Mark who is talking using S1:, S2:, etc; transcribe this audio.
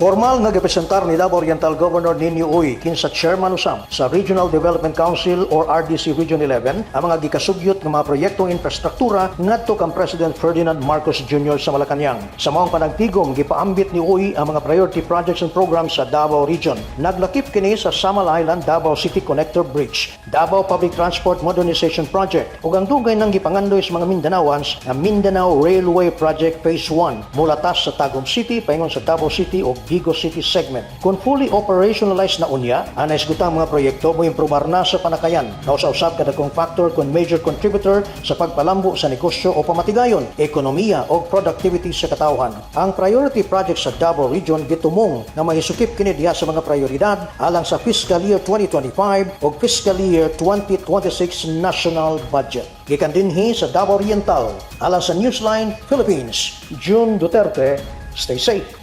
S1: Formal nga gipresentar ni Davao Oriental Governor Nino Uy, kinsa chairman usab sa Regional Development Council or RDC Region 11, ang mga gikasugyot nga mga proyektong infrastruktura ngadto kang President Ferdinand Marcos Jr. sa Malacañang. Sa maong panagtigom, gipaambit ni Uy ang mga priority projects and programs sa Davao Region. Naglakip kini sa Samal Island Davao City Connector Bridge, Davao Public Transport Modernization Project ug ang dugay nang gipangandoy sa mga Mindanaoans nga Mindanao Railway Project Phase 1 mula tas sa Tagum City paingon sa Davao City ug Digos City segment. Kung fully operationalized na unya, ang naisgutang mga proyekto mo improbar na sa panakayan. Nausa-usab kadakong factor kung major contributor sa pagpalambo sa negosyo o pamatigayon, ekonomiya o productivity sa katawhan. Ang priority project sa Davao Region gitumong nga mahisukip kini diha sa mga prioridad alang sa fiscal year 2025 o fiscal year 2026 national budget. Gikan dinhi sa Davao Oriental, alang sa Newsline Philippines, June Duterte, stay safe.